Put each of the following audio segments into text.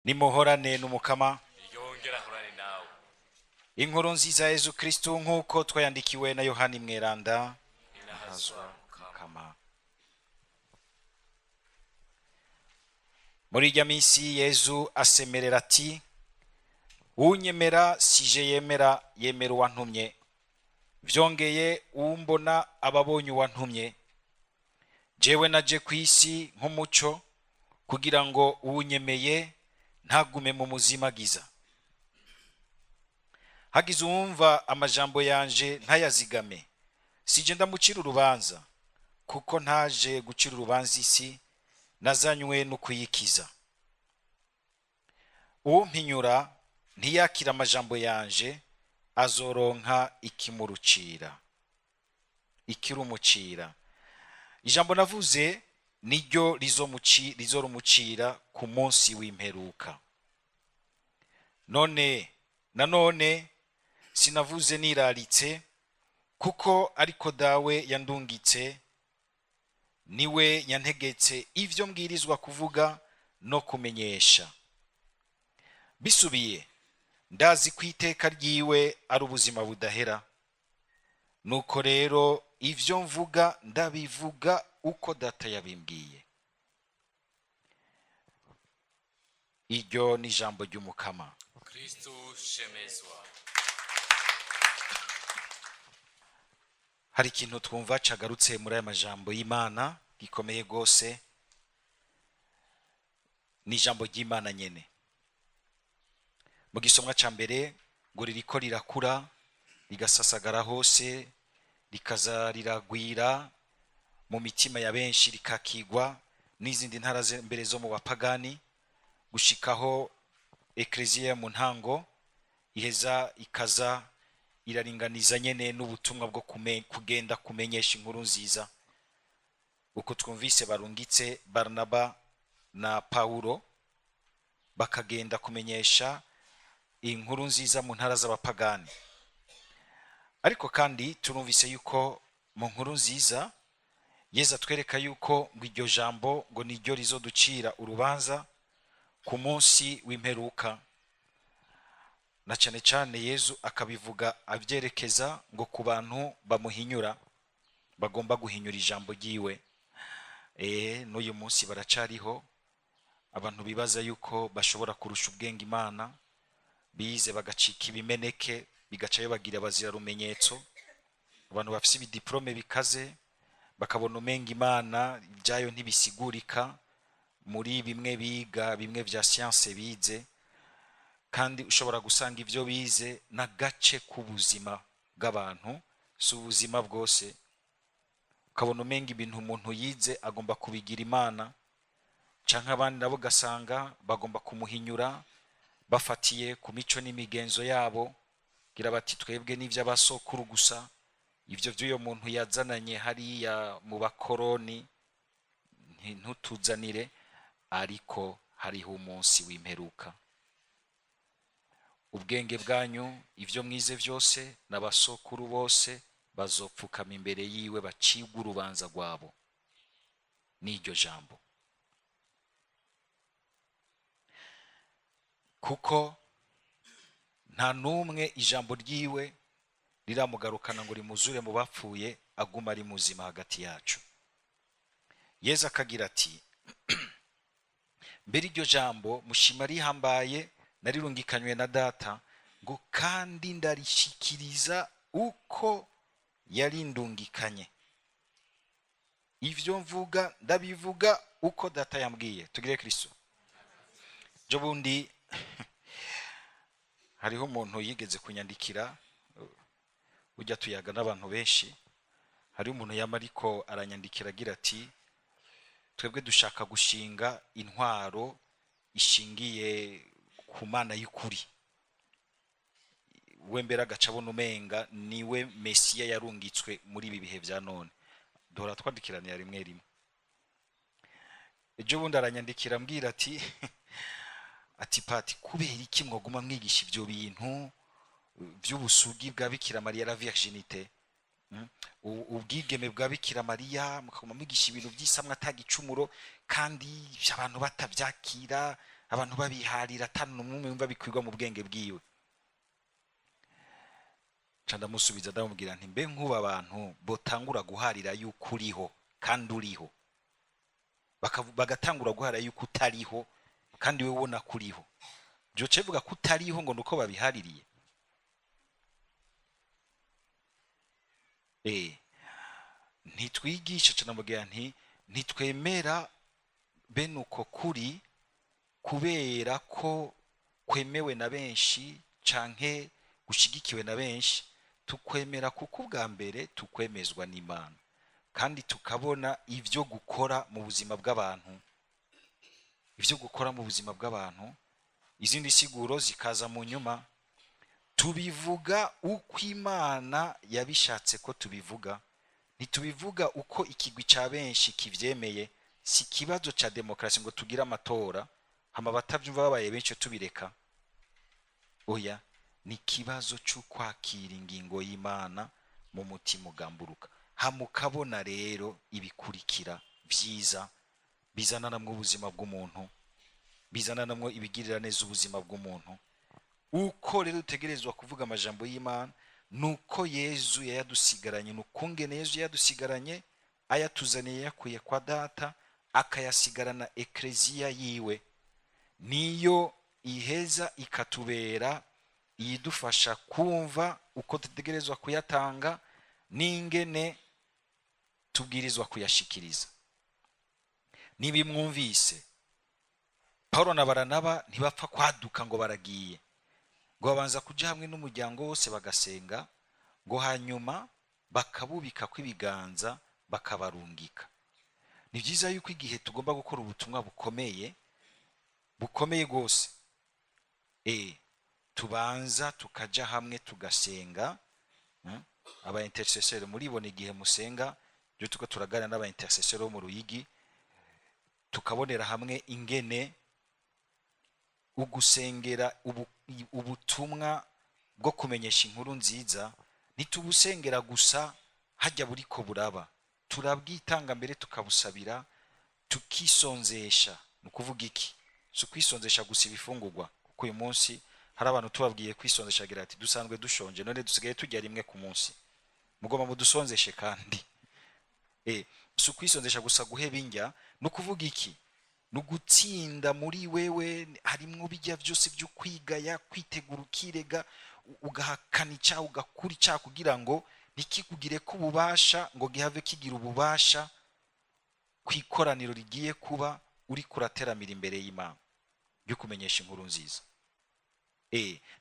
Nimuhorane n'Umukama. Yongera ahorane nawe. Inkuru nziza ya Yezu Kristu nk'uko twayandikiwe na Yohani Mweranda. Inahazwa Mukama. Mukama. Muri irya minsi Yezu asemerera ati: "Unyemera sije yemera, yemera uwantumye. Vyongeye uwumbona aba abonye uwantumye. Jewe naje ku isi nk'umuco, kugira ngo uwunyemeye ntagume mu muzimagiza. Hagize uwumva amajambo yanje ntayazigame, sije ndamucira urubanza, kuko ntaje gucira urubanza isi, nazanywe no kuyikiza. Uwumpinyura ntiyakira amajambo yanje, azoronka ikimurucira, ikirumucira. Ijambo navuze niryo rizorumucira ku munsi w'imperuka. None nanone sinavuze niraritse, kuko ariko Dawe yandungitse, niwe yantegetse ivyo mbwirizwa kuvuga no kumenyesha. Bisubiye ndazi ko iteka ryiwe ari ubuzima budahera. Nuko rero ivyo mvuga ndabivuga uko Data yabimbwiye." Iryo ni ijambo ry'Umukama. Kristu shemezwa. Hari ikintu twumva cagarutse muri aya majambo y'Imana gikomeye gose, ni ijambo ry'Imana nyene. Mu gisomwa ca mbere ngo ririko rirakura rigasasagara hose, rikaza riragwira mu mitima ya benshi, rikakigwa n'izindi ntara mbere zo mu bapagani, gushikaho ekleziya mu ntango iheza ikaza iraringaniza nyene n'ubutumwa bwo kugenda kumenyesha inkuru nziza. Uko twumvise barungitse Barnaba na Paulo bakagenda kumenyesha inkuru nziza mu ntara z'abapagani. Ariko kandi turumvise yuko mu nkuru nziza Yezu atwereka yuko ngo iryo jambo ngo niryo rizoducira urubanza ku munsi w'imperuka, na cyane cyane Yezu akabivuga abyerekeza ngo ku bantu bamuhinyura, bagomba guhinyura ijambo ryiwe. N'uyu munsi baracariho abantu bibaza yuko bashobora kurusha ubwenge Imana, bize bagacika ibimeneke, bigaca bagira bazira rumenyetso. Abantu bafise ibidiplome bikaze bakabona umenga Imana ibyayo ntibisigurika muri bimwe biga, bimwe vya science bize, kandi ushobora gusanga ivyo bize n'agace k'ubuzima bw'abantu, si ubuzima bwose. Ukabona umenga ibintu umuntu yize agomba kubigira Imana, canke abandi nabo ugasanga bagomba kumuhinyura bafatiye ku mico n'imigenzo yabo, gira bati twebwe n'ivy'abasokuru gusa, ivyo vy'uyo muntu yazananye hariya mu bakoroni ntutuzanire. Ariko hariho umunsi w'imperuka. Ubwenge bwanyu, ivyo mwize vyose, n'abasokuru bose bazopfukama imbere yiwe bacibwe urubanza rwabo n'iryo jambo. Kuko nta n'umwe ijambo ryiwe riramugarukana ngo rimuzure mu bapfuye, aguma ari muzima hagati yacu. Yezu akagira ati mbere iryo jambo mushima rihambaye narirungikanywe na Data, ngo kandi ndarishikiriza uko yarindungikanye. Ivyo mvuga ndabivuga uko Data yambwiye. Tugire Kristo. Jo bundi hariho umuntu yigeze kunyandikira, ujya tuyaga n'abantu benshi, hariho umuntu yama ariko aranyandikira agira ati twebwe dushaka gushinga intwaro ishingiye ku Mana y'ukuri. We mbere agaca abona umenga niwe Mesiya yarungitswe muri ibi bihe vya none. Duhora twandikiranira rimwe rimwe. Ejo bundi aranyandikira ambwira ati ati pati, kubera iki mwoguma mwigisha ivyo bintu vy'ubusugi bwa Bikira Mariya, la virginité, ubwigeme bwa Bikira Mariya, mukaguma mwigisha ibintu vy'isamwa atagicumuro, kandi abantu batavyakira, Abantu babiharira atanu n'umwe yumva bikwirwa mu bwenge bwiwe. Nca ndamusubiza, ndamubwira nti: mbe nk'ubu abantu botangura guharira yuko uriho kandi uriho, bagatangura guharira yuko utariho kandi wewe ubona ko uriho, byoca bivuga ko utariho ngo nuko babihaririye? Ntitwigisha. Nca ndamubwira nti: ntitwemera bene uko kuri kubera ko kwemewe na benshi canke gushigikiwe na benshi. Tukwemera kuko ubwa mbere tukwemezwa n'Imana, kandi tukabona ivyo gukora mu buzima bw'abantu, ivyo gukora mu buzima bw'abantu, izindi siguro zikaza mu nyuma. Tubivuga uko Imana yabishatse ko tubivuga, ntitubivuga uko ikigwi ca benshi kivyemeye. Si ikibazo ca demokarasi ngo tugire amatora hama batavyumva babaye benshi tubireka. Oya, ni ikibazo c'ukwakira ingingo y'Imana mu mutima ugamburuka, hama ukabona rero ibikurikira vyiza bizana namwo ubuzima bw'umuntu, bizana namwo ibigirira neza ubuzima bw'umuntu. Uko rero dutegerezwa kuvuga amajambo y'Imana nuko Yezu yayadusigaranye, nukungene Yezu yayadusigaranye, ayatuzaniye yakuye kwa Data, akayasigarana ekleziya yiwe, niyo iheza ikatubera iyidufasha kumva uko dutegerezwa kuyatanga n'ingene tubwirizwa kuyashikiriza. Nibimwumvise Paulo na Baranaba ntibapfa kwaduka ngo baragiye, ngo babanza kuja hamwe n'umuryango wose bagasenga, ngo hanyuma bakabubika kw'ibiganza bakabarungika. Ni byiza yuko igihe tugomba gukora ubutumwa bukomeye, bukomeye gose, tubanza tukaja hamwe tugasenga. Aba intercesseur muribona igihe musenga, byo tuko turaganira n'aba intercesseur bo mu Ruyigi, tukabonera hamwe ingene ugusengera ubutumwa bwo kumenyesha inkuru nziza ntitubusengera gusa hajya buriko buraba, turabwitanga mbere tukabusabira, tukisonzesha. Ni ukuvuga iki? Si ukwisonzesha gusa ibifungurwa, kuko uyu munsi hari abantu tubabwiye kwisonzesha agira ati dusanzwe dushonje, none dusigaye turya rimwe ku munsi, mugomba mudusonzeshe kandi. Si ukwisonzesha gusa guheba indya, ni ukuvuga iki? Ni ugutsinda muri wewe harimwo bijya byose byo kwigaya, kwitegura, ukirega, ugahakana icyaha, ugakura icyaha kugira ngo ntikikugire ko ububasha, ngo gihave kigira ububasha ku ikoraniro rigiye kuba uri kurateramira imbere y'Imana ryo kumenyesha inkuru nziza.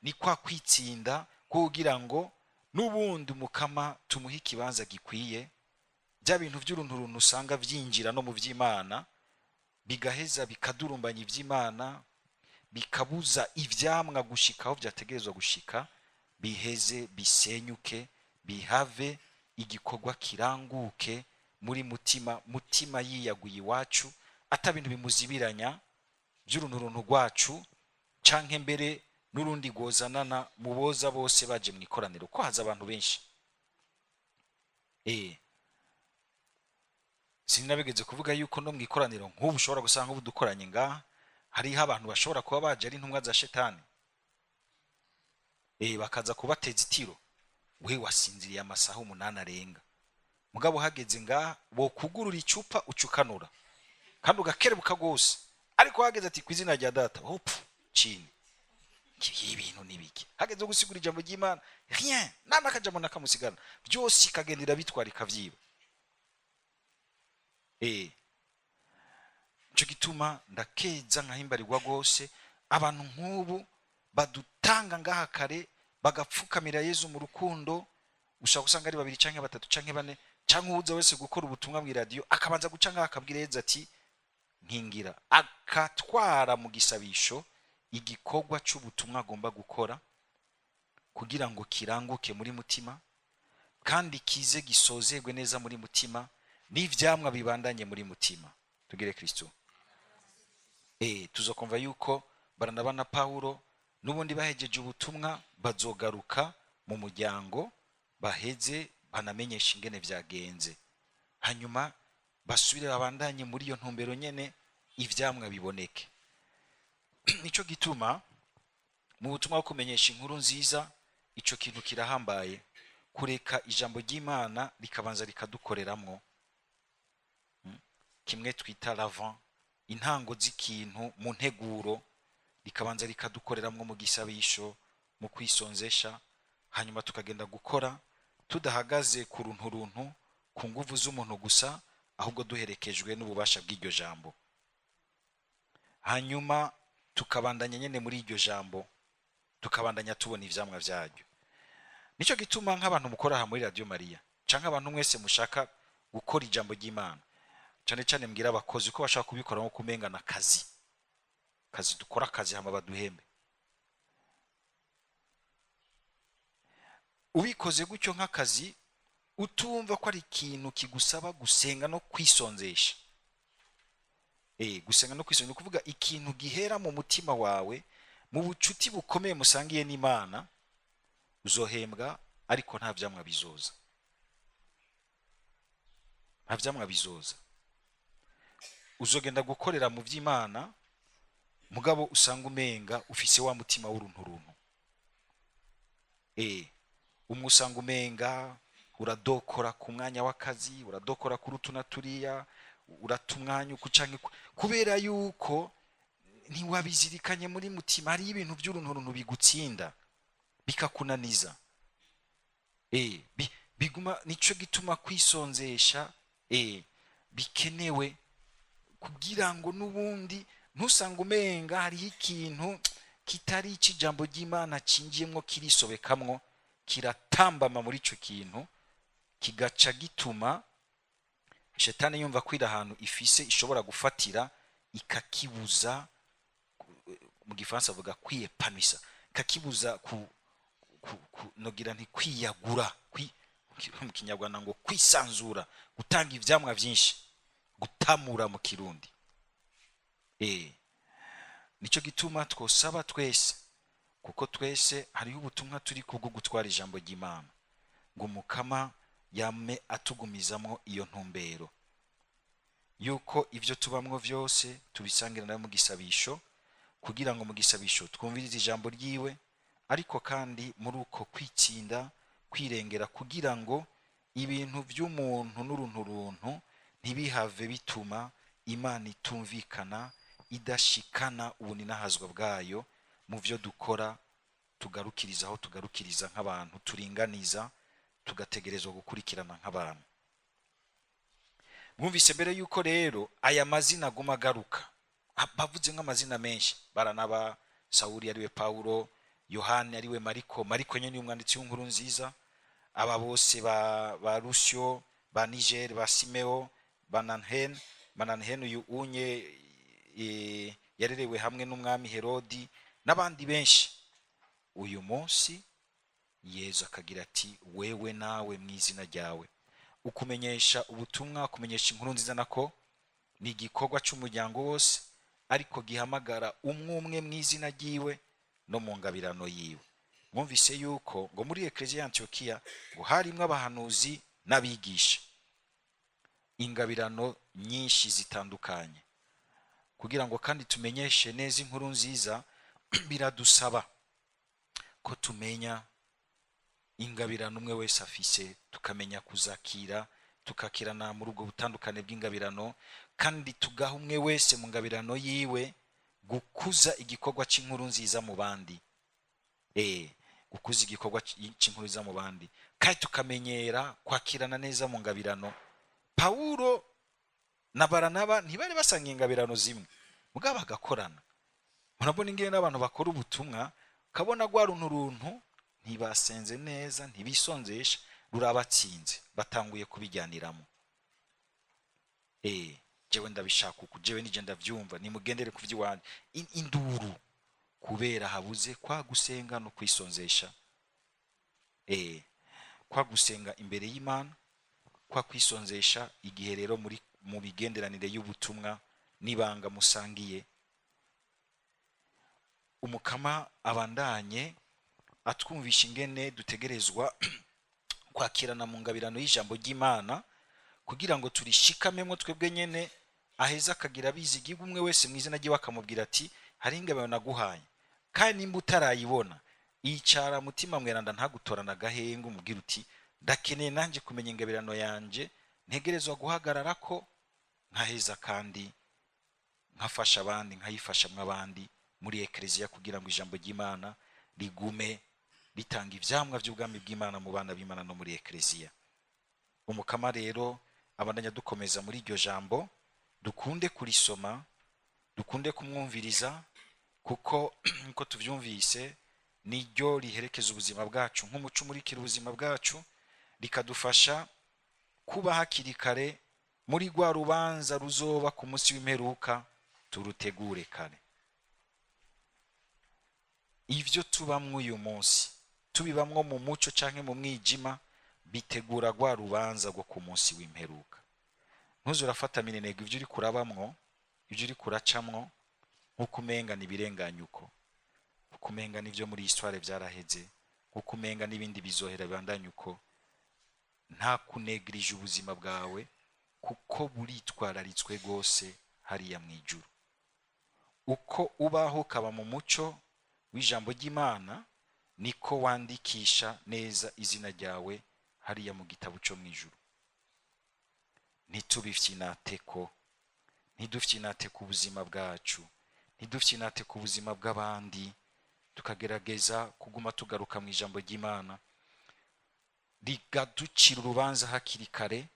Ni kwa kwitsinda kugira ngo n'ubundi umukama tumuhe ikibanza gikwiye. Bya bintu by'urunturuntu usanga byinjira no mu by'Imana, bigaheza bikadurumbanya iby'Imana, bikabuza ivyamwa gushika aho byategerezwa gushika, biheze bisenyuke, bihave igikorwa kiranguke muri mutima. Mutima yiyaguye iwacu ata bintu bimuzibiranya by'urunturuntu rwacu, canke mbere n'urundi rwozanana muboza bose baje mu ikoraniro, ko haza abantu benshi. Sinabigeze kuvuga yuko no mu ikoraniro nk'ubu ushobora gusanga ubu dukoranye ngaha hariho abantu bashobora kuba baje ari intumwa za shetani, bakaza kubateza itiro, we wasinziriye amasaha 8 arenga, mugabo hageze ngaha bokugurura icupa ucukanura kandi ugakerebuka gose, ariko hageze ati ku izina rya Data, hop chini, ibintu nibiki. Hageze gusigura ijambo ry'Imana, rien, nta nakajambo nakamusigana, byose ikagendera bitwara ikavyiba. Nico gituma ndakeza nkahimbarirwa gose abantu nk'ubu badutanga ngaha kare, bagapfukamira Yezu mu rukundo. Ushobora gusanga ari babiri canke batatu canke bane, canke uwuza wese gukora ubutumwa mu radio akabanza guca ngaha akabwira Yezu ati nkingira, akatwara mu gisabisho igikorwa c'ubutumwa agomba gukora kugira ngo kiranguke muri mutima, kandi kize gisozerwe neza muri mutima, n'ivyamwa bibandanye muri mutima. Tugire Kristo. Tuzokumva yuko Baranaba na Paulo n'ubundi bahejeje ubutumwa bazogaruka mu muryango, baheze banamenyesha ingene vyagenze, hanyuma basubire babandanye muri iyo ntumbero nyene, ivyamwa biboneke. Nico gituma mu butumwa bwo kumenyesha inkuru nziza ico kintu kirahambaye, kureka ijambo ry'Imana rikabanza rikadukoreramwo. Kimwe twita l'avant, intango z'ikintu mu nteguro, rikabanza rikadukoreramwo mu gisabisho, mu kwisonzesha, hanyuma tukagenda gukora tudahagaze ku runturuntu, ku nguvu z'umuntu gusa, ahubwo duherekejwe n'ububasha bw'iryo jambo. Hanyuma tukabandanya nyene muri iryo jambo, tukabandanya tubona ivyamwa vyaryo. Nico gituma nk'abantu mukora aha muri Radio Maria, canke abantu mwese mushaka gukora ijambo ry'Imana, cane cane mbwira abakozi ko bashaka kubikora nko kumenga na kazi, kazi dukora akazi hama baduhembe. Ubikoze gutyo nk'akazi, utumva ko ari ikintu kigusaba gusenga no kwisonzesha. Gusenga no kwisonzesha ni ukuvuga ikintu gihera mu mutima wawe, mu bucuti bukomeye musangiye n'Imana, uzohembwa ariko nta vyamwa bizoza. Nta vyamwa bizoza. Uzogenda gukorera mu vy'Imana, mugabo usanga umenga ufise wa mutima w'urunturuntu. Umwe usanga umenga uradokora ku mwanya w'akazi, uradokora kuri utu na turiya, urata umwanya uku canke kubera yuko ntiwabizirikanye muri mutima. Hariyo ibintu by'urunturuntu bigutsinda bikakunaniza. Biguma. Nico gituma kwisonzesha bikenewe, kugira ngo n'ubundi ntusange umenga hariho ikintu kitari ic'ijambo ry'Imana cinjiyemwo, kirisobekamwo, kiratambama muri ico kintu, kigaca gituma shetani yumva ko iri ahantu ifise ishobora gufatira, ikakibuza. Mu gifaransa avuga kwiyepamisa, ikakibuza ku nogira nti kwiyagura, mu kinyarwanda ngo kwisanzura, gutanga ivyamwa vyinshi, gutamura mu kirundi. Nico gituma twosaba twese, kuko twese hariho ubutumwa turi kubwo gutwara ijambo ry'Imana, ngo Umukama yame atugumizamwo iyo ntumbero yuko ivyo tubamwo vyose tubisangira nawe mu gisabisho, kugira ngo mu gisabisho twumvirize ijambo ryiwe, ariko kandi muri uko kwitsinda, kwirengera, kugira ngo ibintu vy'umuntu n'urunturuntu ntibihave bituma Imana itumvikana, idashikana ubuninahazwa bwayo mu vyo dukora, tugarukiriza aho tugarukiriza nk'abantu, turinganiza, tugategerezwa gukurikirana nk'abantu. Mwumvise mbere yuko rero aya mazina aguma agaruka, bavuze nk'amazina menshi: Baranaba, Sawuli ariwe Paulo, Yohani ariwe Mariko, Mariko nyene ni umwanditsi w'inkuru nziza, aba bose ba Rusio, ba Niger, ba Simeo, ba Nanhen. Mananhen uyu unye yarerewe hamwe n'umwami Herodi, n'abandi benshi. Uyu munsi Yezu akagira ati wewe nawe mu izina ryawe. Ukumenyesha ubutumwa, kumenyesha inkuru nziza nako ni igikorwa c'umuryango wose, ariko gihamagara umwe umwe mu izina ryiwe no mu ngabirano yiwe. Mwumvise yuko ngo muri Eklezia ya Antiokiya ngo harimwo abahanuzi n'abigisha, ingabirano nyinshi zitandukanye. Kugira ngo kandi tumenyeshe neza inkuru nziza, biradusaba ko tumenya ingabirano umwe wese afise, tukamenya kuzakira, tukakirana muri ubwo butandukane bw'ingabirano, kandi tugaha umwe wese mu ngabirano yiwe gukuza igikorwa cy'inkuru nziza mu bandi. Gukuza igikorwa cy'inkuru nziza mu bandi, kandi tukamenyera kwakirana neza mu ngabirano. Pawulo na Baranaba ntibari basanga ingabirano zimwe, mugabo bagakorana. Murabona ingene n'abantu bakora ubutumwa, kabona rwa runtu runtu ntibasenze neza, ntibisonzesha, rurabatsinze, batanguye kubijyaniramo. Jewe ndabishaka uku, jewe nije ndavyumva, nimugendere ku vy'iwanyu. Induru kubera habuze kwa gusenga no kwisonzesha. Kwa gusenga imbere y'Imana, kwa kwisonzesha igihe rero muri mu bigenderanire y'ubutumwa n'ibanga musangiye. Umukama abandanye atwumvisha ingene dutegerezwa kwakirana mu ngabirano y'ijambo ry'Imana, kugira ngo turishikamemo twebwe nyene, aheza akagira abizigirwa umwe wese mu izina ryiwe, akamubwira ati Hari ingabirano naguhaye. Kandi nimba utarayibona, icara Mutima Mweranda ntagutorana agahenge, umubwira uti: "Ndakeneye nanjye kumenya ingabirano yanje ntegerezwa guhagarara ko nkaheza kandi nkafasha abandi, nkayifashamwo abandi muri ekleziya, kugira ngo ijambo ry'Imana rigume ritanga ivyamwa by'ubwami bw'Imana mu bana b'Imana no muri ekleziya." Umukama rero abandanya dukomeza muri iryo jambo. Dukunde kurisoma, dukunde kumwumviriza, kuko nkuko tuvyumvise niryo riherekeza ubuzima bwacu nk'umuco umurikira ubuzima bwacu, rikadufasha kuba hakiri kare muri rwa rubanza ruzoba ku munsi w'imperuka. Turutegure kare. Ivyo tubamwo uyu munsi, tubibamwo mu muco canke mu mwijima, bitegura rwa rubanza rwo ku munsi w'imperuka. Ntuze urafata minenegwe ivyo uri kurabamwo, ivyo uri kuracamwo, nk'uko umenga ni ibirenganye, uko uko umenga n'ivyo muri histoire vyaraheze, nk'uko umenga n'ibindi bizohera bibandanye uko. Nta kunegirije ubuzima bwawe, kuko buritwararitswe rwose hariya mu ijuru. Uko ubaho ukaba mu muco w'ijambo ry'Imana, niko wandikisha neza izina ryawe hariya mu gitabo cyo mu ijuru. Ntitubifyinateko, ntidufyinate ku buzima bwacu, ntidufyinate ku buzima bw'abandi, tukagerageza kuguma tugaruka mu ijambo ry'Imana rigaducira urubanza hakiri kare,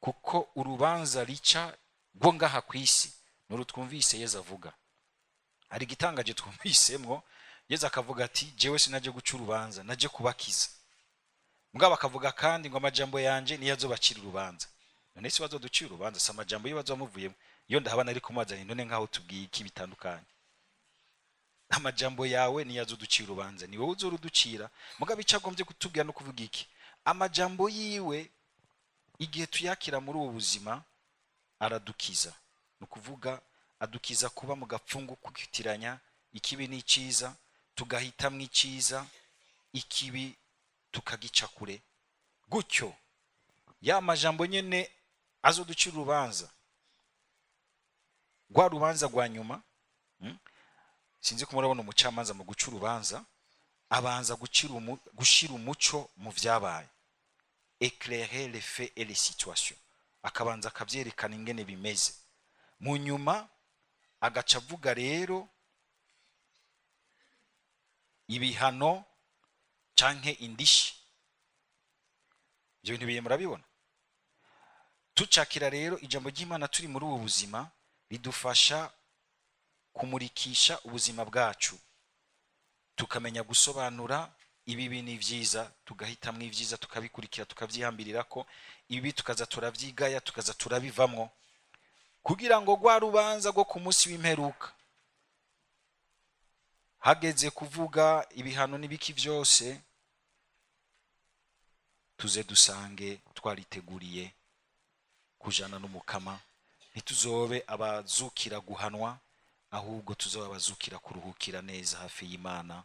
kuko urubanza rica rwo ngaha ku isi nuru twumvise Yezu avuga. Hari igitangaje twumvisemwo, Yezu akavuga ati: "Jewe sinaje guca urubanza, naje kubakiza." Mugabo akavuga kandi ngo: "Amajambo yanje niyo azobacira urubanza." None se bazoducira urubanza si amajambo iyo bazomuvuyemo? Iyo ndahabana ari kumubaza nti: "None nkaho tubwiye iki bitandukanye? Amajambo yawe niyo azoducira urubanza, ni wowe uzoruducira?" Mugabo icyo agombye kutubwira no kuvuga iki? Amajambo yiwe, igihe tuyakira muri ubu buzima, aradukiza. Ni ukuvuga adukiza kuba mu gapfungu kukitiranya ikibi n'icyiza, tugahitamwo icyiza, ikibi tukagica kure. Gutyo ya majambo nyene azoducira urubanza, rwa rubanza rwa nyuma. Sinzi ko murabona umucamanza mu guca urubanza abanza gushira umuco mu vyabaye, éclairer les faits et les situations, akabanza akavyerekana ingene bimeze. Mu nyuma agaca avuga rero ibihano canke indishi. Ibyo bintu biye murabibona. Tucakira rero ijambo ry'Imana turi muri ubu buzima, ridufasha kumurikisha ubuzima bwacu, tukamenya gusobanura ibibi n'ivyiza, tugahitamwo ivyiza, tukabikurikira, tukavyihambirira ko ibibi tukaza turavyigaya, tukaza turabivamwo, kugira ngo rwa rubanza rwo ku munsi w'imperuka, hageze kuvuga ibihano n'ibiki byose, tuze dusange twariteguriye kujana n'Umukama. Ntituzobe abazukira guhanwa, ahubwo tuzobe abazukira kuruhukira neza hafi y'Imana.